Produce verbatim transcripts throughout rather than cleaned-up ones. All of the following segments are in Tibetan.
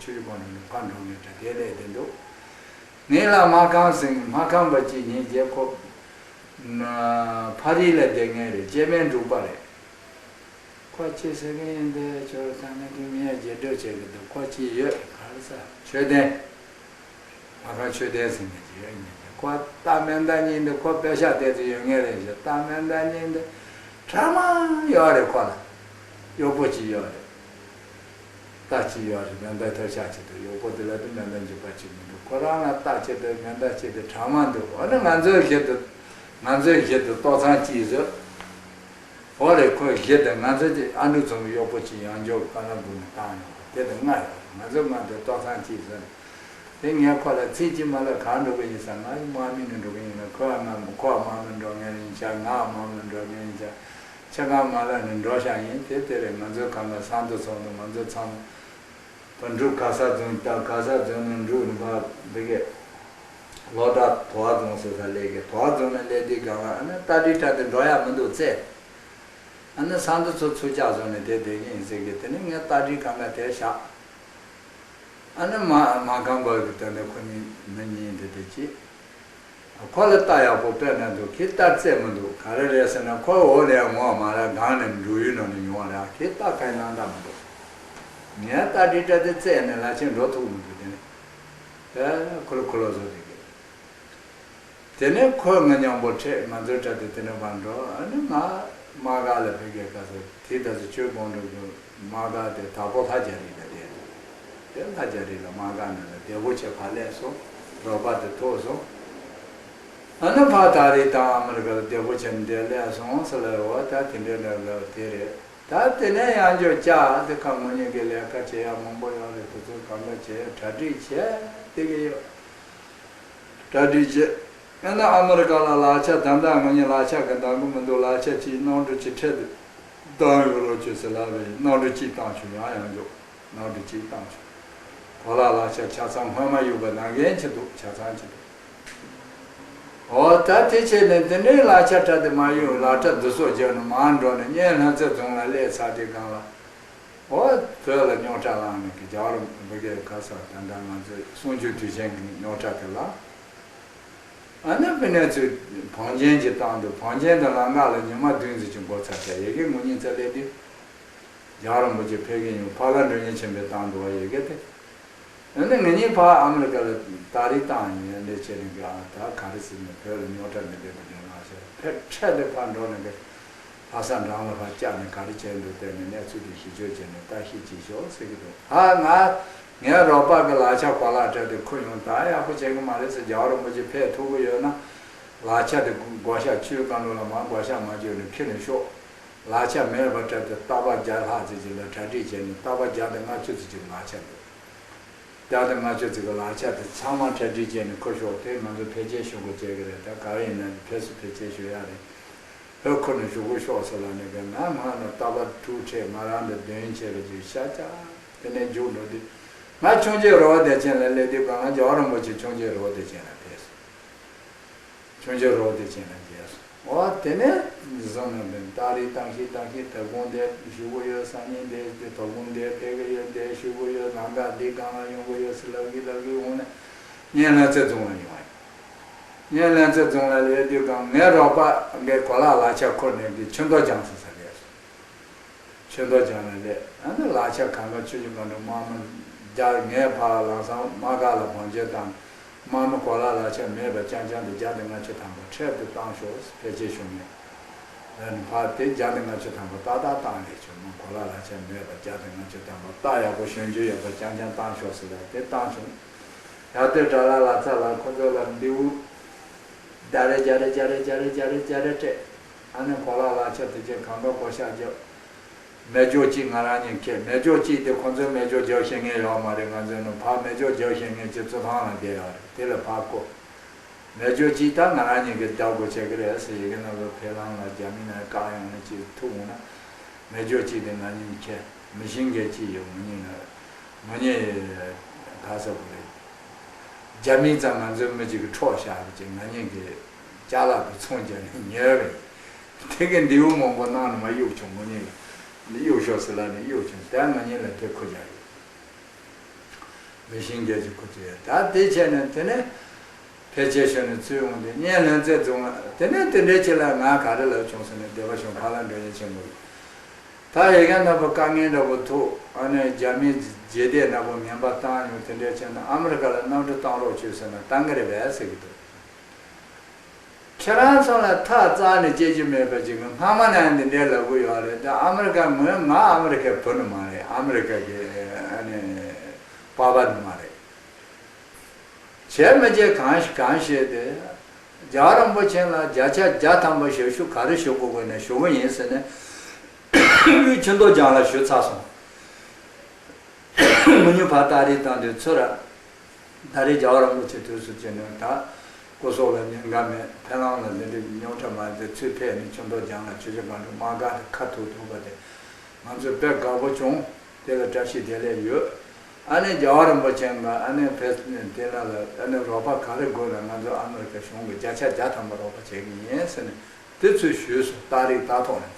ཆུ་བྱི་གོང་དུ་ནི་ཕར་འགྲོ་ངེས་དྲ་དེ་ལས་དེ་འདུག་ངེད་ལ་སྨར་ཁམས་ཟིན། སྨར་ཁམས་པ་གཅིག་ཉིད་རྗེ་ཁོ་ཕ་རི་ལ་བསྡད་ངེས་རེད། སྐྱེ་དམན་འབྲུག་པ་རེད། ཁོ་ཅི་ཟེར་གི་ཡིན་དེ་ཁྱོད་ད་ནི་དེ་མི་ཡ་རྗེས་འགྲོ་བྱེད་གི་འདུག་ཁོ་ཅི་ཡོད་ག་རེ་ཟ་ཆོས་ལྡན། ང་ཁ་ཆོས་ལྡན་ཟེར་ནས་ཅི་ཡོད་ཉན་ཏེ་ཁོ་རྟ་མེ་མདའ་གཉིས་འདི་ཁོ་པེ་ཤ་དེ་ཚོ་ཡོད་ངེས་རེད་ཞེས། རྟ་མེ་མདའ་གཉིས་འདི་གྲ་མང་ཡོད་རེད། ཁོ་ལ་གཡོག་པོ་གཅིག་ཡོད་རེད། རྟ་གཅིག་ཡོད་རེད། མེ་མདའ་ཐབས་ཤ་གཅིག་འདུག་གཡོག་པོ་དེ་ལ་དེ་མེ་མདའ་འཇུག་པ་གཅིག་མི་འདུག་ཁོ་རང་ལ་རྟ་གཅིག་དང་མེ་མདའ་གཅིག་དང་གྲ་མང་འདུག་འོ་ན་ང་ཚོའི་གཞི་དུ་ང་ཚོའི་གཞི་དུ་ཏོག་ཚང་གཅིག་བཟོས། འོ་རེད། ཁོས་གཞི་དེ་ང་ཚོ་གི་ཨ་འབྲུག་ཚང་གི་གཡོག་པོ་གཅིག་ཡང་འཇོག་ཀ་ན་སྒུག་ནས་བཏང་ཡོང་བ་དེ་དང་ལྔ་ཡོད་རེད། ང་ཚོ་ལྔ་དེ་ཏོག་ཚང་གཅིག་བཟོས་ནས། དེ་ངས་ཁོ་ལ་ཚིག་གཅིག་མ་ལབ། གང་འགྲོ་གི་ཡིན་ཟེར། ང་ཡི་དམག་མི་ནས་འགྲོ་གི་ཡིན་ན་ཁོའི་དམག་མི་ཁོའི་དམག་མི་འགྲོ་མཁན་ཡིན་ཤག་ངའི་དམག་མི་འགྲོ་མཁན་ཡིན་ཤག་ཁྱེད་རང་མ་ལབ་ནས་འགྲོ་ཤག་ཡིན། དེ་དེ་རེད། ང་ཚོའི་གང་ག་སང་དུ་སོང་དུ་ང་ཚོ་ཚང་མ་བོད་འབྲུག་ག་ས་རྫོང་ད་ག་ས་རྫོང་ནས་འབྲུག་ནས་ཕར་འདི་གས་ལོ་ཏྲ་དོ་བ་རྫོང་ཟེར་ས་སླེབས་གས། དོ་བ་རྫོང་ནས་སླེབས་དུས་སྒང་ལ་ཨ་ནི་རྟ་དྲེལ་ཁྲ་དེ་འགྲོ་ཡག་མི་འདུག་ཚེ། ཨ་ནི་སང་དུ་ཚོ་ཚུར་བཅག་བཟོ་ནས་དེ་བསྡད་ཀྱི་ཡིན་ཟེར་གི། དེ་ནི་ངས་རྟ་དྲེལ་གང་ག་དེ་བཞག་ཨ་ནི་མ་མ་གང་བར་གི་དོན་དེ་ཁོ་གཉིས་མི་གཉིས་འདི་དེ་ཅི། ཁོ་ལ་རྟ་ཡག་པོ་དཔེ་ན་འདུག་ཁྱེད་རྟ་རྩེད་མི་འདུག་ག་རེ་རེད་ཟེར་ན་ཁོ་འོག་ལས་ངོ་མ་ར་སྒང་ནས་འགྲོ་ཡུལ་ནང་ནས་ཡོང་བ་ར། ཁྱེད་རྟ་ཁ་ནང་རྟ་མི་འདུག་ངས་རྟ་དྲེལ་ཁྲ་དེ་རྩེད་ནས་ལ་ཆེན་འགྲོ་ཐུབ་མི་འདུག་དེ་ནས་དེ་ཁོ་ལ་ཁོ་ལ་བཟོ་དེ་གི། དེ་ནས་ཁོ་ང་མཉམ་པོ་འཕྲད། ང་ཚོའི་གྲྭ་དེ་དེ་ནས་ཕར་འགྲོ། ཨ་ནི་ང་དམག་སྒར་ལ་ཕེབས་མཁན་སྐབས་སུ་དེ་ད་ཚོ་ཆོས་སྤོང་འགྲོ་རྒྱུ་དམག་སྒར་དེ་དྭགས་པོ་ལྷ་རྒྱ་རི་ལ་བསྡད་འདུག་དེ་ལྷ་རྒྱ་རི་ལ་དམག་སྒར་ནང་ལ་བདེ་པོ་བྱས་ཕར་སླེབས་སོང་། རོགས་པ་དེ་ཐུག་སོང་། ཨ་ནི་ཕར་ད་རེས་ད་ཨ་མི་རི་ཀ་ལ་བདེ་པོ་བྱས་ནས་འདིར་སླེབས་སོང་ཟེར་ལབ་ཡོད། ད་དེ་འདྲའི་ལབ་ལབ་དེ་རེད། ད་དེ་ནས་ཡང་འཇོག་བྱ་དེ་ཁ་ངོ་ཉིད་ཀྱི་ལས་ཀ་བྱེད་ཡག་མང་པོ་ཡོད་རེད། དེ་ཚོ་གང་འདྲ་བྱས་གྲ་སྒྲིག་བྱས་བསྡད་ཀྱི་ཡོད། གྲ་སྒྲིག་བྱས། ཨ་ནི་ཨ་མི་རི་ཀ་ལ་ལག་ཆ་ད་ལྟ་ང་གཉིས་ལག་ཆ་གི་འདང་གི་མི་འདུག་ལག་ཆ་གཅིག་གནམ་གྲུ་གཅིག་འཕྲལ་དུ་བཏང་ཡོད་རོགས་བྱོས་ཟེར་ལབ་པས། གནམ་གྲུ་གཅིག་བཏང་བྱུང་། ཡང་ཡང་འཇོག་གནམ་གྲུ་གཅིག་བཏང་བྱུང་། གོ་ལ་ལག་ཆ་ཆ་ཚང་སྔོན་མ་ཡོད་པ་ནང་བཞིན་གྱི་འདུག་ཆ་ཚང་གཅིག་འདུག་འོ་ད་དེ་བྱས་ནས་དེ་འདྲའི་ལག་ཆ་ཁྲ་དེ་མ་ཡོང་། ལག་ཁྲ་འདི་ཚོ་རྒྱབ་ནས་མར་འགྲོ་ནས་གཉན་ལྷུན་རྩེ་རྫོང་ལ་སླེབས་ཚར་དུས་སྒང་ལ། འོ་བོད་ལ་རྙོག་དྲ་ལངས་ནས་གི་རྒྱལ་བ་རིན་པོ་ཆེ་ག་ས་ད་ལྟ་ང་ཚོའི་གསུང་ཆོས་དུས་ཆེན་གྱི་རྙོག་དྲ་དེ་ལ། ཨ་ནི་དཔེར་ན་ཚོས་བང་ཆེན་གྱི་བཏང་འདུག་བང་ཆེན་དང་ལམ་ཁ་ལ་ཉི་མ་བདུན་ཙམ་གྱི་འགོར་ཚར་ཚར། ཡ་གི་ངོ་གཉིས་ཙམ་སླེབས་དུས། རྒྱལ་བ་རིན་པོ་ཆེ་ཕེབས་ཀྱི་ཡོད། ཕ་ག་མགྲོན་གཉེར་ཆེན་པོས་བཏང་འདུག་བ་ཡ་གི་དེ། ཨ་ནི་ང་གཉིས་ཕར་ཨ་མི་རི་ཀ་ལ་ད་རེས་བཏང་ཡིན། འདི་བྱས་ནས་གི་ཨ་ད་ག་རེ་ཟེར་ནས་བོད་ལ་རྙོག་དྲ་མི་འདོད་པ་དེ་ང་ཤེས། ཕེབས་འཕྲལ་དུ་ཕར་འགྲོ་ནས་གི་ལྷ་ས་འགྲམ་ལ་ཕར་བཅར་ནས་ག་རེ་བྱས་འདུག་བལྟས་ནས་གནས་ཚུལ་དེ་ཞིབ་དཔྱོད་བྱས་ནས་ལྟ་ཞིབ་བྱེད་ཤོག་ཟེར་གི་འདུག་ཨ་ང་ངའི་རོགས་པ་གི་ལག་ཆ་གོ་ལག་སྤྲད་དེ་ཁུར་ཡོང་། ད་ཡག་པོ་བྱེད་གི་མ་རེད་ཟེར། རྒྱལ་བ་རིན་པོ་ཆེ་ཕེབས་ཐུབ་གི་ཡོད་ན་ལག་ཆ་དེ་བགོ་བཤའ་ཆུའི་ཀ་ལོ་ལ་མར་བགོ་བཤའ་མ་བཅོས་ནས་ཁྱེར་ནས་ཤོག་ལག་ཆ་མེད་པ་སྤྲད་དེ་རྟ་པ་བརྒྱ་ལྷག་ཙམ་ཅིག་ལ་གྲ་སྒྲིག་བྱས་ནས་རྟ་པ་བརྒྱ་དང་ལྔ་བཅུ་ཙམ་ཅིག་ལག་ཆ་འདུག་བརྒྱ་དང་ལྔ་བཅུ་ཙམ་གྱི་ལག་ཆ་དེ་ཚང་མ་གྲ་སྒྲིག་བྱས་ནས་ཁུར་ཤོག་དེ་ང་ཚོ་ཕལ་ཆེར་ཞུ་དགོས་བྱེད་ཀྱི་རེད། ད་ག་རེ་ཡིན་ན་ཕེབས་སུ་ཕལ་ཆེར་ཞུ་ཡག་རེད། བོད་ཁུལ་ནས་ཞུ་དགོས་ཤོག་ཟེར་ལབ་ནས་གི་ང་ང་ལ་རྟ་པ་དྲུག་ཁྲིད། ང་རང་འདི་མདུན་བྱས་པ་ཅིག་ཤ་ཆ་དེ་ནས་རྒྱུགས་འགྲོ་དུས། ང་ཆོས་རྗེ་རི་བོ་བདེ་ཆེན་ལ་སླེབས་དུས་སྒང་ལ་རྒྱལ་བ་རིན་པོ་ཆེ་ཆོས་རྗེ་རི་བོ་བདེ་ཆེན་ལ་ཕེབས་སོང་། ཆོས་རྗེ་རི་བོ་བདེ་ཆེན་ལ་མཇལ་སོང་། འོ་དེ་ནས་བཟུང་ནས་འདི་རྟ་རེ་བཏང་ཤིག་བཏང་ཤིག་དོ་དགོང་དེ་ཞུ་གི་ཡོད། སང་ཉིན་དེ་དེ་དོ་དགོང་དེ་ཕེབས་གི་ཡོད། དེ་ཞུ་གི་ཡོད། ལམ་ཁ་འདི་སྒང་ལ་ཡོང་གི་ཡོད་ཟེར་ལབ་གི་ལབ་གི་འོང་ནས་གཉན་ལྷུན་རྩེ་རྫོང་ལ་ཡོང་བ་ཡིན། གཉན་ལྷུན་རྩེ་རྫོང་ལ་སླེབས་དུས་སྒང་ངའི་རོགས་པ་གི་གོ་ལག་ལག་ཆ་ཁུར་ནས་གི་ཆུ་མདོ་རྒྱང་ས་ས་སླེབས་སོང་། ཆོས་མདོ་རྒྱང་ལ་སླེབས། ཨ་ནི་ལག་ཆ་གང་ག་ཆུ་ཆུ་གང་འགྲོ་དམག་མི་བརྒྱ། ངས་ཕར་ལམ་སང་དམག་སྒར་ལ་བང་མཛོད་བཏང་། དམག་མི་གོ་ལག་ལག་ཆ་མེད་པ་རྐྱང་རྐྱང་དེ་བརྒྱ་དང་ལྔ་བཅུ་ཐམ་པ་འཕྲལ་དུ་བཏང་ཤོག་ཕལ་ཆེར་ཞུ་མེད། ཨ་ནི་ཕར་དེ་བརྒྱ་དང་ལྔ་བཅུ་ཐམ་པ་ཏག་ཏག་བཏང་རེད། ཆུ་མོ་གོ་ལག་ལག་ཆ་མེད་པ་བརྒྱ་དང་ལྔ་བཅུ་ཐམ་པ་རྟ་ཡག་པོ་ཞོན་རྒྱུ་ཡོད་པ་རྐྱང་རྐྱང་བཏང་ཤོག་ཟེར་ལ་དེ་བཏང་བྱུང་། ཡར་སྟོད་དགྲ་ལྷ་ལྷ་ས་ལ་ཁོ་ཚོ་ལ་མདེའུ་རྒྱག་རེ་རྒྱག་རེ་རྒྱག་རེ་རྒྱག་རེ་རྒྱག་རེ་རྒྱག་རེ་སྤྲད། ཨ་ནི་གོ་ལག་ལག་ཆ་དེ་ཚོ་གང་ག་བགོ་བཤའ་རྒྱབ། མེ་སྒྱོགས་གཅིག་ང་རང་གཉིས་ཁྱེར། མེ་སྒྱོགས་གཅིག་དེ་ཁོ་ཚོས་མེ་སྒྱོགས་རྒྱག་ཤེས་མཁན་ཡོད་མ་རེད། ང་ཚོའི་ནང་ཕར་མེ་སྒྱོགས་རྒྱག་ཤེས་མཁན་གཅིག་གཙོ་ཁང་ལ་བསྡད་ཡོད་རེད། དེ་ལ་ཕར་བསྐོ། མེ་སྒྱོགས་གཅིག་ད་ང་རང་གཉིས་ཀྱིས་རྒྱག་དགོས་བྱེད་ཀྱི་རེད་ཟེར། ཡི་གེ་ནང་ལ་ཕེབས་ལམ་ལ་རྒྱ་མི་ནང་བཀག་ཡོང་ནས་གཅིག་ཐུག་འོང་ན། མེ་སྒྱོགས་གཅིག་དེ་ང་གཉིས་ཁྱེར། མི་ཤིང་གི་གཅིག་ཡོད། ང་གཉིས་ང་གཉིས་ག་ས་བུ་རེད། རྒྱ་མི་ཙང་ང་ཚོའི་མི་གཅིག་གིས་འཕྲོག་བཞག་པ་ཅིག་ང་གཉིས་ཀྱིས་ཅ་ལག་གི་ཚོང་རྒྱག་ནས་ཉོས་པ་ཡིན། དེ་གི་མདེའུ་མང་པོ་གནང་ནས་མར་གཡུགས་བྱུང་། ང་གཉིས་ལ་གཡུགས་ཤོག་ཟེར་ལབ་ནས་གཡུགས་བྱུང་། དེ་ང་གཉིས་ལ་དེ་ཁུར་རྒྱག་ཡོད། མི་ཤིང་རྒྱལ་གྱི་སྐུ་ཚེ་ཡོད། ད་དེ་བྱས་ནས་དེ་ནས་ཕལ་ཆེར་ཞོན་ནས་ཚུར་ཡོང་དུས་གཉན་ལྷུན་རྩེ་རྫོང་ལ། དེ་ནས་དེ་འདྲའི་ཆེད་ལ་ང་ག་རེ་ལབ་བྱུང་ཟེར་ན། སྡེ་པ་གཞུང་ཕ་ལ་འགྲོ་ཡས་ཆེན་པོ་ཡོད། ད་ཡ་གི་ནག་པོ་དཀའ་ངལ་འདྲ་པོ་ཐུག་ཨ་ནི་རྒྱ་མིའི་རྗེས་འདེད་ནག་པོ་ངན་པ་བཏང་ཡོང་། དེ་འདྲའི་བྱས་ན་ཨ་མི་རི་ཀ་ལ་གནམ་གྲུ་བཏང་རོགས་བྱོས་ཟེར་ན་བཏང་གི་རེད་པས་ཟེར་གི་འདུག་ཁྱེད་རང་ཚོ་ལ་ཐག་རྩ་ནས་བཅད་རྒྱུ་མེད་པ་ཅིག་གི་སྔ་མ་ནས་འདི་འདྲའི་ལབ་གི་ཡོད་རེད། ད་ཨ་མི་རི་ཀ་ངོས་ང་ཨ་མི་རི་ཀའི་བུ་ནི་མ་རེད། ཨ་མི་རི་ཀ་གི་ཨ་ནི་པ་ཕ་ནི་མ་རེད། བྱས་མི་བྱས་གང་ཞིག་གང་ཤེས་ཏེ། རྒྱལ་བ་རིན་པོ་ཆེ་ལ་བརྒྱ་ཆ་བརྒྱ་ཐམ་པ་ཞབས་ཞུ་ག་རེ་ཞུ་དགོས་དགོས་ན་ཞུ་གི་ཡིན་ཟེར་ནས་དབུས་ཆུ་མདོ་རྒྱང་ལ་ཞུས་ཚར་སོང་། ངུ་ཉུ་ཕར་སྟ་རེ་བཏང་དུས་ཚུར་ར། ད་རེས་རྒྱལ་བ་རིན་པོ་ཆེ་དུས་སུ་བྱས་ནས་ད་སྐུ་སྲོག་ལ་ཉེན་ཁ་མེད། ཕེ་ལང་ལ་འདི་འདྲའི་རྙོག་དྲ་མ་འདི་ཚུར་ཕེབས་ནས་ཆུ་མདོ་རྒྱང་ལ་ཆུ་བཞི་སྒང་དྲུག་དམག་སྒར་དེ་ཁ་ཐུག་ཐུག་པ་དེ་ང་ཚོས་དཔེ་དགའ་པོ་བྱུང་། དེ་ལ་བཀྲ་ཤིས་བདེ་ལེགས་ཡོད། ཨ་ནི་རྒྱལ་བ་རིན་པོ་ཆེ་ང་ཨ་ནི་ཕེབས་ནས་དེ་ལ་ལ་ཨ་ནི་རོགས་པ་ག་རེ་དགོས་ན་ང་ཚོ་ཨ་མི་རི་ཀ་གཞུང་གི་བརྒྱ་ཆ་བརྒྱ་ཐམ་པ་རོགས་པ་བྱེད་ཀྱི་ཡིན་ཟེར་ནས་དེ་ཚུར་ཞུས་སོང་། སྟ་རེ་སྟ་ཐོག་ནས།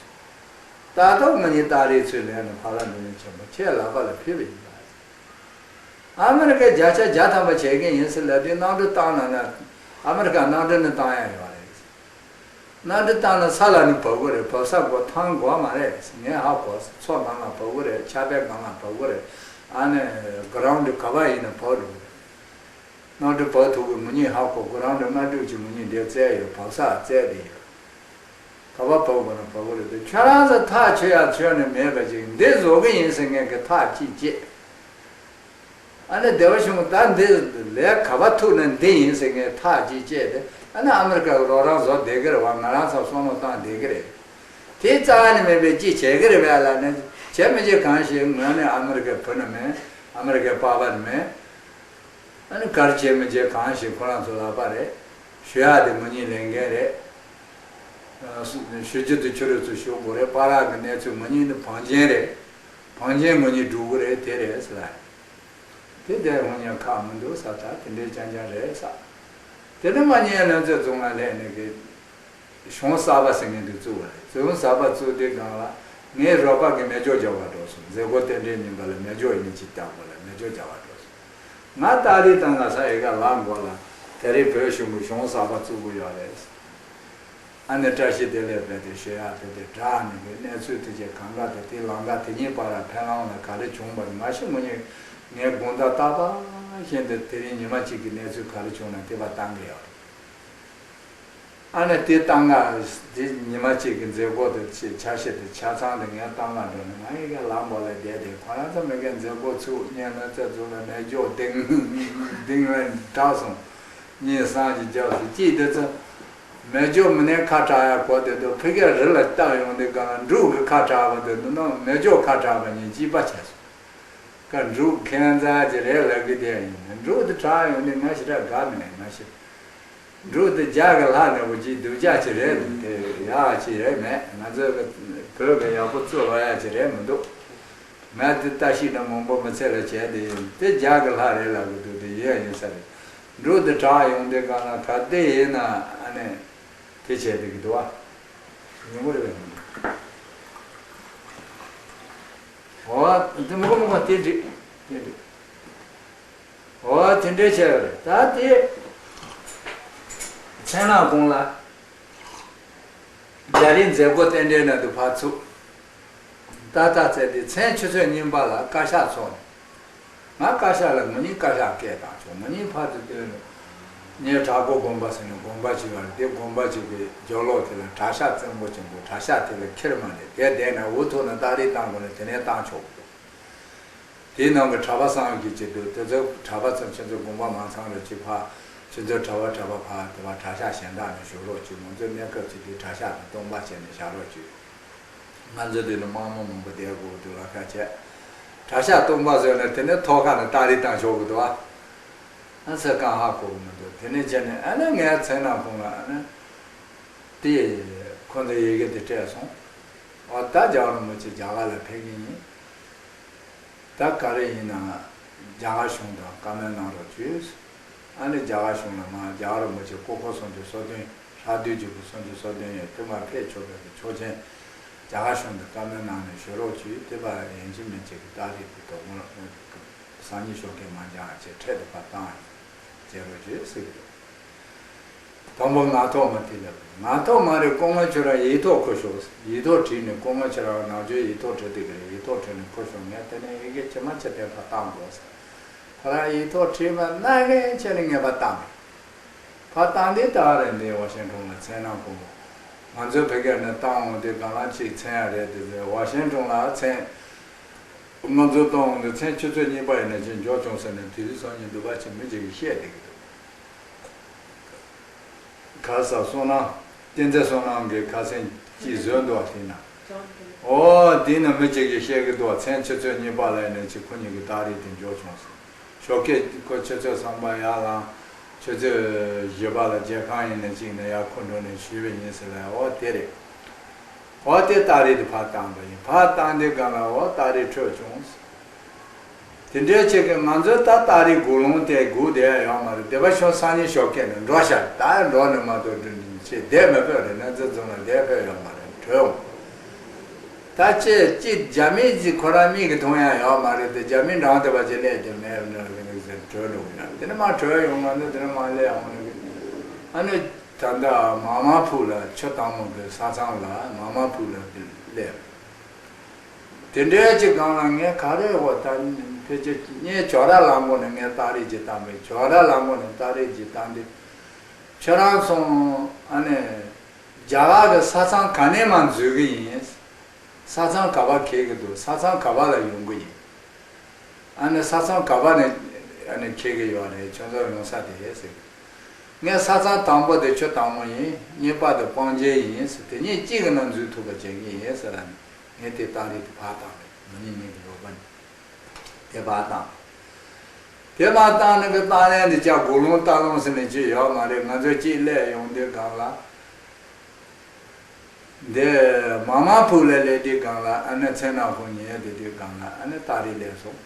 སྟ་ཐོག་ང་གཉིས་སྟ་རེ་ཚུར་ལེན་ནས་ཕ་ལ་འདི་ནས་ཆེན་པོ་ཁྱེད་ལག་པ་ལ་ཕུལ་བ་ཡིན་པ། ཨ་མི་རི་ཀས་བརྒྱ་ཆ་བརྒྱ་ཐམ་པ་བྱེད་ཀྱི་ཡིན་ཟེར་ལབ་དུས་གནམ་གྲུ་བཏང་ན་ན་ཨ་མི་རི་ཀ་གནམ་གྲུ་ནི་བཏང་ཡ་ཡོད་རེད། གནམ་གྲུ་བཏང་ན་ས་ལ་ནི་བབས་ཀྱི་རེད། བབས་ས་སྒོ་ཐང་སྒོ་མ་རེད། ངས་ཧ་གོ། མཚོ་སྒང་ལ་བབས་ཀྱི་རེད། ཆར་པའི་སྒང་ལ་བབས་ཀྱི་རེད། ཨ་ནི་གྷི་རའུན་ཌི་ག་པར་ཡིན་ན་བབས་འགྲོ་གི་རེད། གནམ་གྲུ་བབས་ཐུབ་ཀྱི་ངུ་གཉིས་ཧ་གོ། གྷི་རའུན་ཌི་ལྔ་དྲུག་ཅིག་ངུ་གཉིས་འདིར་བཙལ་ཡོད། བབས་ས་བཙལ་བསྡད་ཡོད། ག་པར་བབས་དགོས་ན་བབས་ཀྱི་རེད་དེ། ཁྱོད་རང་ཚོ་ཐག་ཆོད་ཡ་ཆོད་ནི་མེད་པ་ཅིག་འདི་བཟོ་གི་ཡིན་ཟེར་མཁན་གྱི་ཐག་གཅིག་བཅད། ཨ་ནི་སྡེ་པ་གཞུང་ད་འདི་ལས་ག་པར་ཐུག་ན་འདི་ཡིན་ཟེར་མཁན་ཐག་གཅིག་བཅད་དེ། ཨ་ནི་ཨ་མི་རི་ཀ་གི་རོགས་རམ་བཟོ་བསྡད་ཀྱི་རེད་བ། ང་རང་ཚོ་བསམ་བློ་བཏང་བསྡད་ཀྱི་རེད། དེ་རྩ་བ་ནས་མེད་པའི་ཅི་བྱེད་ཀྱི་རེད་བས་ལབ་ནས། བྱེད་མི་བྱེད་གང་ཤེས། ངོས་ནས་ཨ་མི་རི་ཀའི་བུ་ནི་མིན། ཨ་མི་རི་ཀའི་པ་ཕ་ནི་མིན། ཨ་ནི་ག་རེ་བྱེད་མི་བྱེད་གང་ཤེས། ཁོ་རང་ཚོ་ལག་པ་རེད། ཞུ་ཡག་དེ་ང་གཉིས་ལས་འགན་རེད། ཨ་སུ་ཞུ་རྒྱུ་དེ་ཁྱོད་རང་ཚོས་ཞུ་དགོས་རེད། པ་ཕ་གི་གནས་ཚུལ་ང་གཉིས་ནི་བང་ཆེན་རེད། བང་ཆེན་ང་གཉིས་སྒྲུབ་དགོས་རེད། དེ་རེད་ཟེར་ལ། དེ་དེ་འོང་ཡང་ཁག་མི་འདུག་ས། ད་དེ་འདྲའི་རྐྱང་རྐྱང་རེད་ས། དེ་ནས་མ་ཉེས་ལྷུན་རྩེ་རྫོང་ལ་སླེབས་ནས་གི་གཞུང་གསར་པ་ཟེར་མཁན་དེ་བཙུགས་པ་རེད། གཞུང་གསར་པ་བཙུགས་དུས་སྒང་ལ་ངའི་རོགས་པ་གིས་མེ་སྒྱོགས་རྒྱག་པར་འགྲོ་སོང་། མཛད་སྒོ་རྟེན་འབྲེལ་ཉིན་པ་ལ་མེ་སྒྱོགས་ཡིན་ཅིག་རྒྱག་དགོས་ལ་མེ་སྒྱོགས་རྒྱག་པར་འགྲོ་སོང་། ང་སྟ་རེ་བཏང་ང་ས་ཡི་ག་ལམ་འགོ་ལ་དེ་རིང་བོད་གཞུང་གི་གཞུང་གསར་པ་བཙུགས་ཀྱི་ཡོད་རེད། ཨ་ནི་བཀྲ་ཤིས་བདེ་ལེགས་བས་དེ་ཞུ་ཡག་དེ་དེ་དྲག་ནས་གི་གནས་ཚུལ་དེ་ཅིག་གང་ག་དེ་དེ་ལམ་ཁ་དེ་གཉིས་བར་ལ་ཕེ་ལང་ལ་ག་རེ་བྱུང་བ་རེད། མ་གཞི་ངོ་ཉིད་ངའི་དགོང་དག་རྟག་པར་བཞིན་དུ་དེ་རིང་ཉི་མ་གཅིག་གི་གནས་ཚུལ་ག་རེ་བྱུང་ན་དེ་བ་བཏང་གི་ཡོད་རེད། ཨ་ནི་དེ་བཏང་ག་དེ་ཉི་མ་གཅིག་གི་མཛད་སྒོ་དེ་ཆེ་ཆ་ཤས་དེ་ཆ་ཚང་དེ་ངས་བཏང་ག་འགྲོ་ནས་ང་ཡི་ག་ལམ་བར་ལ་བསྡད་དེ་ཁོ་རང་ཚོ་མི་གའི་མཛད་སྒོ་ཚུགས་ཉན་ལ་རྩ་འཛུགས་ལ་མེ་སྒྱོགས་ལྡིང་ལྡིང་ལ་དྲག་སོང་། གཉིས་སང་ཞིག་རྒྱབ་སུ་ཅིག་དེ་ཚོ་མེ་སྒྱོགས་མི་ནས་ཁ་གྲག་ཡ་གོ་དེ་དུ་ཕི་གའི་རི་ལ་བཏབ་ཡོང་དེ་ག་ལ་འབྲུག་གི་ཁ་གྲག་པ་དེ་དུ་ནང་མེ་སྒྱོགས་ཁ་གྲག་པ་གཉིས་གཅིག་པ་བྱས་སོང་། ཀ་འབྲུག་ཁྱད་མཚར་གྱི་རེད་ལབ་གི་དེ་ཡིན། འབྲུག་དེ་གྲག་ཡོང་དེ་ང་ཞེ་དྲག་དགའ་མེད་ང་ཞེ། འབྲུག་དེ་བརྒྱ་གི་ལྷག་ནས་འོ་ཅིག་སྡུག་ཅག་ཅིག་རེད་དེ་ཡག་ཅིག་རེད་མེད། ང་ཚོའི་བོད་གི་ཡག་པོ་བཙུགས་ལོ་ཡག་ཅིག་རེད་མི་འདུག་ང་དེ་ལྟ་ཞིག་ན་མང་པོ་མི་ཚེ་ལ་བྱས་དེ་ཡིན་དེ་བརྒྱ་གི་ལྷག་རེད་ལབ་གི་འདུག་དེ་ཡིན་ཡིན་ས་རེད། འབྲུག་དེ་གྲག་ཡོང་དེ་གང་ལ་ག་དེ་ཡིན་ན་ཨ་ནི་དེ་བྱས་དེ་གི་འདུག་ཨ། ཉུང་ངུ་རེད་པས་མི་འདུག་འོ་དེ་མི་གོ་མི་གོ་དེ་འགྲིག་དེ་འགྲིག་འོ་དེ་འདྲའི་བྱས་ཡོད་རེད། ད་དེ་མཚན་ལ་དགོང་ལ་རྒྱ་རིགས་མཛད་སྒོ་རྟེན་འབྲེལ་ནང་དུ་ཕར་ཚུགས། ཏག་ཏག་བཙལ་ཏེ་མཚན་ཆུ་ཚོད་གཉིས་པ་ལ་བཀའ་ཤག་ཚོགས་ནས། ང་བཀའ་ཤག་ལ་ང་གཉིས་བཀའ་ཤག་སྐད་བཏང་བྱུང་། ང་གཉིས་ཕར་དུ་སྟོན་ནས་ངའི་བྲག་སྒོ་དགོན་པ་ཟེར་ནས་དགོན་པ་ཅིག་ཡོད་རེད། དེ་དགོན་པ་ཅིག་གི་རྒྱབ་ལོགས་དེ་ལ་གྲྭ་ཤག་བཙན་པོ་ཅིག་འདུག་གྲྭ་ཤག་དེ་ལ་ཁྱེར་མ་ནས་དེ་བསྡད་ནས་འུ་ཐུག་ན་སྟ་རེ་བཏང་དགོས་ན་དེ་ནས་བཏང་ཆོག་གི་འདུག་དེའི་ནང་གི་གྲྭ་པ་སངས་རྒྱས་ཀྱི་འདུག་དེ་ཚོ་གྲྭ་པ་ཚོ་ཁྱེད་ཚོ་དགོན་པ་མ་ཚང་རེད་ཅེས་ཕར་ཁྱེད་ཚོ་གྲྭ་པ་གྲྭ་པ་ཕར་དེ་བ་གྲྭ་ཤག་གཞན་དག་ནས་བཞུགས་རོགས་ཅེས། ང་ཚོ་གནས་སྐབས་ཅིག་དེ་གྲྭ་ཤག་ནས་སྟོང་པ་བྱས་ནས་བཞག་རོགས་ཅེས། ང་ཚོ་དེ་ནས་དམངས་མང་མང་པོ་བསྡད་དགོས་འདུག་ལ་ཁ་བྱས། གྲྭ་ཤག་སྟོང་པ་བཟོས་ནས་དེ་ནས་ཐོག་ཁ་ནས་སྟ་རེ་བཏང་ཆོག་གི་འདུག་ཨ། ཨ་ཚེ་གང་ཧ་གོ་གི་མི་འདུག་དེ་ནས་བྱས་ནས་ཨ་ནི་ངའི་མཚན་ནང་ཁོང་ལ་ཨ་ནི་དེ་ཁོ་ཚོ་ཡི་གེ་དེ་སྤྲད་སོང་། འོ་ད་རྒྱལ་བ་རིན་པོ་ཆེ་རྒྱ་གར་ལ་ཕེབས་ཀྱི་ཡིན། ད་ག་རེ་ཡིན་ན་རྒྱ་གར་གཞུང་དང་བཀའ་མོལ་གནང་རོགས་བྱོས། ཨ་ནི་རྒྱ་གར་གཞུང་ལ་མར་རྒྱལ་བ་རིན་པོ་ཆེ་སྐུ་འཁོར་སུམ་ཅུ་སོ་བདུན་ཧྲག་བསྡུས་ཀྱི་སྐུ་སུམ་ཅུ་སོ་བདུན་ཡོད་དེ་མར་ཕེབས་ཆོག་པའི་གི་ཆོག་མཆན་རྒྱ་གར་གཞུང་དུ་བཀའ་མོལ་གནང་ནས་ཞུ་རོགས་བྱོས། དེ་བར་ཡིན་གཅིག་མིན་གཅིག་གི་སྟ་རེ་དེ་དོགས་མོལ་གནང་གི་འདུག་སང་ཉིན་ཞོགས་ཀས་མ་འགྱངས་བྱས་འཕྲལ་དུ་ཕར་བཏང་ཡོང་། བྱེད་རོགས་བྱོས་ཟེར་གྱི་འདུག། དང་པོ་ངག་ཐོག་མ་དེ་ལ། ངག་ཐོག་མ་རེད། སྐུ་ངོ་ཁྱོད་རང་ཡིག་ཐོག་འཁུར་ཤོག། ཡིག་ཐོག་བྲིས་ནས། སྐུ་ངོ་ཁྱོད་རང་ནམ་རྒྱུན་ཡིག་ཐོག་བྲིས་བསྡད་ཀྱི་རེད། ཡིག་ཐོག་བྲིས་ནས་འཁུར་ཤོག། ངས་དེ་ནས་ཡི་གེ་ཇི་མ་ཇི་བདེ་ཕར་བཏང་དགོས་ཟེར། ཁོ་རང་ཡིག་ཐོག་བྲིས་པ་ན་གན་ཁྱེད་ནས་ངས་ཕར་བཏང་། ཕར་བཏང་དུས་ད་རེས་འདི་ཝ་ཤིང་ཊོན་ལ་མཚན་ནང་ཁོ་མོ། ང་ཚོའི་བོད་སྐད་ནས་བཏང་འོང་དུས་སྒང་ལ་གཅིག་མཚན་ཡ་རེད་དེ་ཟེར། ཝ་ཤིང་ཊོན་ལ་མཚན། ང་ཚོ་བཏང་འོང་དུས་མཚན་ཆུ་ཚོད་གཉིས་པ་ཡིན་ན་ཅིག་འབྱོར་བྱུང་ཟེར་ནས་དེ་དུས་སང་ཉིན་འདུག་པ་ཅིག་མི་གཅིག་གིས་བཤད་བསྡད་ཀྱི་འདུག། ག་ས་བསོད་ནམས། བསྟན་འཛིན་བསོད་ནམས་ཀྱི་ཁ་སང་ཅིག་བཟོས་འདུག་པ། དེ་ན། ཨོ་དེ་ན་མི་གཅིག་གིས་བཤད་ཀྱི་འདུག། མཚན་ཆུ་ཚོད་གཉིས་པ་ལ་ཡིན་ན་ཅིག་ཁོ་གཉིས་ཀྱི་རྟགས་རིས་དེ་འབྱོར་བྱུང་ཟེར། ཞོགས་ཀས་ཁོ་ཆུ་ཚོད་གསུམ་པ་ཡར་ལངས། ཆུ་ཚོད་བཞི་པ་ལ་མཇལ་ཁང་ཡིན་ན་ཅིག་ནས་ཡར་ཁོ་འགྲོ་ནས་ཞུས་པ་ཡིན་ཟེར་ལ། ཨོ་དེ་རེད། ཨོ་དེ་རྟགས་རིས་དེ་ཕར་བཏང་པ་ཡིན། ཕར་བཏང་དུས་སྒང་ལ་ཨོ་རྟགས་རིས་འཕྲོད་བྱུང་། དེ་འདྲའི་ཆེད་ཀྱི་ང་ཚོའི་ད་རྟགས་རིས་སྒུག་ལུང་དེ་སྒུག་བསྡད་ཡ་ཡོད་མ་རེད། སྡེ་པ་ཤོ་སང་ཉིན་ཞོགས་ཀས་ནས་འགྲོ་ཤག། ད་འགྲོ་ནས་མ་གཏོགས་འདི་ཆེད་བསྡད་མི་ཕོད་རེད། གནས་ཚུལ་འཛོམས་ལ་བསྡད་ཕོད་ཡོད་མ་རེད། བྲོས་འོང་། ད་ཅི་ཅི་རྒྱ་མི་ཅིག་ཁོ་རང་མིག་གིས་མཐོང་ཡ་ཡོད་མ་རེད་དེ། རྒྱ་མི་འགྲམ་དེ་བ་ཅིག་སླེབས་ཀྱི་མེད་ནས་བྲོས་འགྲོ་གི་ཡོད། དེ་ནས་མར་བྲོས་ཡོང་། ང་ཚོ་དེ་ནས་མར་སླེབས་ཡོང་ནས་ཨ་ནི་ད་ལྟ་མ་མ་ཕུག་ལ་ཆུ་དྭངས་མོ་གི་ས་མཚམས་ལ་མ་མ་ཕུག་ལ་སླེབས། དེ་འདྲའི་ཅིག་སྒང་ལ་ངས་ག་རེ་འོ་ད་ཕལ་ཆེར་ངས་ཇོ་ར་ལ་མགོ་ནས་ངས་རྟགས་རིས་ཅིག་བཏང་པས། ཇོ་ར་ལ་མགོ་ནས་རྟགས་རིས་ཅིག་བཏང་སྟེ། ཁྱོད་རང་ཚོ་ཨ་ནི་རྒྱ་གར་གྱི་ས་མཚམས་ག་ནས་མར་འཛུལ་གྱི་ཡིན། ས་མཚམས་ག་པར་འཁེལ་གྱི་འདུག། ས་མཚམས་ག་པར་ལ་ཡོང་གི་ཡིན། ཨ་ནི་ས་མཚམས་ག་པར་ནས་ཨ་ནི་འཁེལ་གྱི་ཡོད་རེད། ཁྱོད་ཚོ་ཡོང་ས་དེ་ཟེར། ངས་ས་མཚམས་དང་པོ་དེ་ཆུ་དྭངས་མོ་ཡིན། གཉིས་པ་དེ་སྤང་རྒྱན་ཡིན་ཟེར། དེ་གཉིས་གཅིག་གི་ནང་འཛུལ་ཐུབ་པ་བྱེད་ཀྱི་ཡིན་ཟེར་ལ་ནི། ངས་དེ་རྟགས་རིས་དེ་ཕར་བཏང་རེད། ང་གཉིས་གཉིས་ཀྱི་རོགས་པ་ནི་དེ་ཕར་བཏང་། དེ་ཕར་བཏང་ནས་གི་བཏང་ནས་འདི་ཅག་སྒུག་ལུང་ལྟ་ལུང་ཟེར་ནས་ཅི་ཡོད་མ་རེད། ང་ཚོ་གཅིག་སླེབས་ཡོང་དུས་སྒང་ལ། འདི་མ་མ་ཕུག་ལ་སླེབས་དུས་སྒང་ལ་ཨ་ནི་མཚན་ནང་ཁོ་ཉལ་བསྡད་དུས་སྒང་ལ་ཨ་ནི་རྟགས་རིས་སླེབས་སོང་།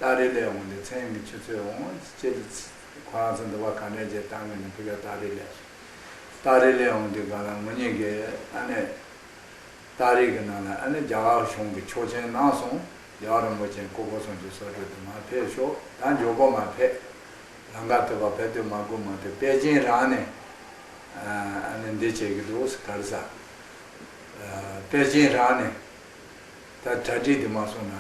རྟགས་རིས་སླེབས་འོང་དུས་མཚན་གྱི་ཆུ་ཚོད་འོང་ཅེས་ཁོ་རང་ཚོ་འདི་བ་ག་འདྲ་ཅིག་བཏང་གི་ནས་ཕ་གིར་རྟགས་རིས་སླེབས་སོང་། རྟགས་རིས་སླེབས་འོང་དུས་སྒང་ལ་ངོ་གཉིས་ཀྱིས་ཨ་ནི་རྟགས་རིས་ཀྱི་ནང་ལ་ཨ་ནི་རྒྱ་གར་གཞུང་གི་ཆོག་མཆན་གནང་སོང་། རྒྱལ་བ་རིན་པོ་ཆེ་སྐུ་འཁོར་སུམ་ཅུ་སོ་དྲུག་དུ་མར་ཕེབས་ཤོག། ད་མགྱོགས་པོ་མར་ཕེབས། ལམ་ཁ་ཐུག་པ་ཕེབས་དུས་མ་སྒུག་མ་ཐུག་པེ་ཅིན་རང་ནས་ཨ་ནི་འདི་བྱེད་ཀྱི་འདུག་ཟེར། ག་རེ་ཟ། པེ་ཅིན་རང་ནས་ད་གྲ་སྒྲིག་དེ་མ་སོང་ན་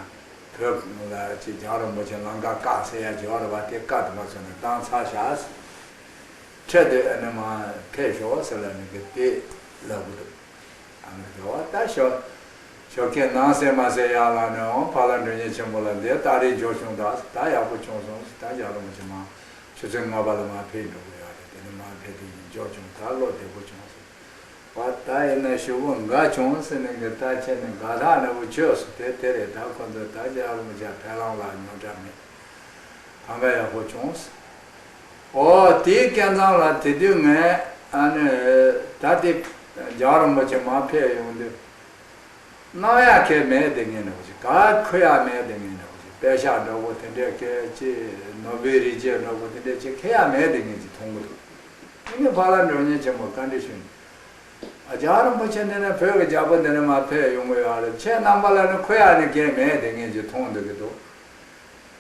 བོད་ལ་ཅིག་རྒྱལ་བ་རིན་པོ་ཆེ་ལམ་ཁ་བཀག་ཟེར་ཡ་ཅིག་ཡོད་རེད་པ། དེ་བཀག་དེ་མ་སོང་ན་བཏང་ཚར་ཤག་ཟེར། འཕྲལ་དུ་ཨ་ནི་མར་ཕེབས་ཤོག་ཟེར་ལབ་ནས་གི་དེ་ལབ་གི་འདུག། ཨ་ནི་དེ་བ་ད་ཞོགས་ཞོགས་ཀས་ནང་གསལ་མ་གསལ་ཡར་ལངས་ནས་འོང་། ཕ་ལྷ་མགྲོན་གཉེར་ཆེན་པོ་ལ་འདི་རྟགས་རིས་འབྱོར་བྱུང་། ད་ད་ཡག་པོ་བྱུང་སོང་ཟེར། ད་རྒྱལ་བ་རིན་པོ་ཆེ་མར་ཆུ་ཚོད་ལྔ་པ་ལ་མར་ཕེབས་འགྲོ་གི་ཡོད་རེད། དེ་ནས་མར་ཕེབས་དེ་ཡིན་འབྱོར་བྱུང་། ད་བློ་བདེ་པོ་བྱུང་ཟེར། བ་ད་ཡིན་ན་ཞུ་བོ་འགའ་བྱུང་ཟེར་ནས་གི་ད་ཁྱེད་ནི་དགའ་ཐག་ནས་བུ་ཆོས་སུ་དེ་དེ་རེད། ད་ཁོ་ཚོ་ད་རྒྱལ་བ་རིན་པོ་ཆེ་ཕེབས་ལམ་ལ་ཉོ་འདྲ་མེད། གང་ག་ཡག་པོ་བྱུང་། ཨོ་དེའི་སྐལ་མཚམས་ལ་དེ་དུས་ངས་ཨ་ནི་ད་དེ་རྒྱལ་བ་རིན་པོ་ཆེ་མར་ཕེབས་ཡོང་དུས་གནང་ཡག་གང་མེད་དེ་ངས་ནི་བ་ཞིག་ག་མཁོ་ཡག་མེད་དེ་ངས་ནི་བ་ཞིག་པད་ཤག་འདྲ་བོ་དེ་འདྲས་གལ་ཆེ་ནོར་བུའི་རིགས་བྱེད་འདྲ་བོ་དེ་འདྲས་ཅིག་མཁོ་ཡག་མེད་དེ་ངས་ཅིག་མཐོང་གི་འདུག། དེ་ནས་ཕ་ལྷ་མགྲོན་གཉེར་ཆེན་པོ་བཀའ་འདྲི་ཞུས་ནས། ཨ་རྒྱལ་བ་རིན་པོ་ཆེ་འདི་ནས་བོད་ཀྱི་རྒྱལ་པོ་འདི་ནས་མར་ཕེབས་ཡོང་གི་ཡོད་རེད། ཁྱེད་རྣམ་པ་ལ་ནི་མཁོ་ཡག་ནི་གང་མེད་དེ་ངས་ཅིག་མཐོང་འདུག་གི་འདུག།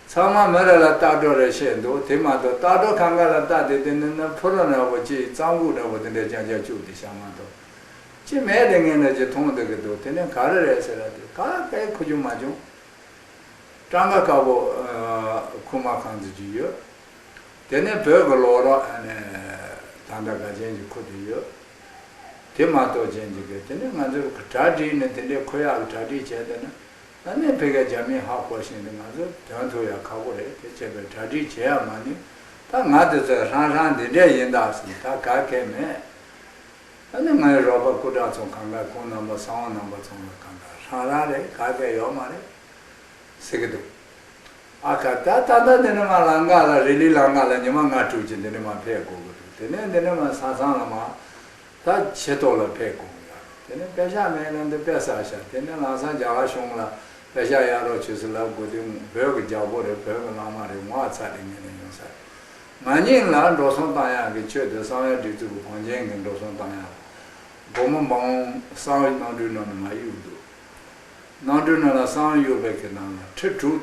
ཚང་མ་མི་རེ་ལ་ལྟ་གྲུ་རེ་བཤད་འདུག། དེ་མ་གཏོགས་ལྟ་གྲུ་གང་ག་ལ་ལྟ་དེ་དེ་ནི་ནི་ཕུ་རུ་འདྲ་བོ་ཅིག་གཙང་ཁུག་འདྲ་བོ་དེ་འདྲ་རྐྱང་རྐྱང་བཅུག་དེ་བཞག་མ་གཏོགས་ཅི་མེད་དེ་ངས་ནི་ཅིག་མཐོང་འདུག་གི་འདུག། དེ་ནི་ག་རེ་རེད་ཟེར་ལ་དེ་ག་གའི་ཁུ་རྒྱུ་མ་བྱུང་། སྤྲང་ཀ་དཀར་པོ་ཁུག་མ་གང་ཚོད་ཅིག་ཡོད། དེ་ནས་བོད་ཀྱི་ལོ་རོགས་ཨ་ནི་ད་ལྟ་དགའ་ཅན་གྱི་ཁུ་དེ་ཡོད། དེ་མ་གཏོགས་ཅན་གྱི་གི་དེ་ནས་ང་ཚོས་གྲ་སྒྲིག་ནས་དེ་འདྲའི་ཁོ་ཡག་གི་གྲ་སྒྲིག་བྱས་ཏེ་ན་ཨ་ནི་ཕ་གིའི་རྒྱ་མིས་ཧ་གོ་ཤེས་ནས་ང་ཚོ་དོན་ཐུབ་ཡག་ཁག་པོ་རེད། དེ་བྱས་པའི་གྲ་སྒྲིག་བྱེད་ཡག་མ་ནི་ད་ང་དེ་ཚོས་ཧྲང་ཧྲང་འདི་འདྲས་ཡིན་ད་ཟེར་ནས་ད་ག་གེ་མེད། ཨ་ནི་ངའི་རོགས་པ་སྐུ་དྲག་ཚོ་གང་ག་ཁོང་རྣམ་པ་གསང་བ་རྣམ་པ་ཚོ་ལ་གང་ག་ཧྲང་ཧྲང་རེད། ག་གེ་ཡོད་མ་རེད། ཟེར་གི་འདུག། ཨ་ཁ་ད་ད་ལྟ་འདི་ནས་མར་ལམ་ཁ་ལ་རི་ལི་ལམ་ཁ་ལ་ཉི་མ་ལྔ་དྲུག་ཅིག་འདི་ནས་མར་ཕེབས་དགོས་ཀྱི་འདུག། དེ་ནས་འདི་ནས་མར་ས་སང་ལ་མར་ད་ཆེ་ཏོག་ལ་ཕེབས་དགོས་ཀྱི་ཡོད་རེད། དེ་ནས་པད་ཤག་མེད་ན་འདི་པད་ས་ཤ། དེ་ནས་ལམ་སང་རྒྱ་གར་གཞུང་ལ་པད་ཤག་གཡར་རོགས་བྱོས་ཟེར་ལབ་དགོས་དུས་བོད་ཀྱི་རྒྱལ་པོ་རེད། བོད་ཀྱི་བླ་མ་རེད། ངོ་ཨ་ཚ་དེ་ངས་ནས་ཡོང་ས་རེད། ང་གཉིས་ལ་འགྲོ་སོང་བཏང་ཡག་གི་ཆེད་དུ་གསང་བའི་སྒྲིག་འཛུགས་ཀྱི་བང་ཆེན་གྱི་འགྲོ་སོང་བཏང་ཡག་སྒོར་མོ་འབུམ་གསང་བའི་གནམ་གྲུའི་ནང་ནས་མར་གཡུགས་འདུག། གནམ་གྲུའི་ནང་ལ་གསང་བ་གཡུགས་པའི་གི་ནང་ལ་ཁྲི་དྲུག་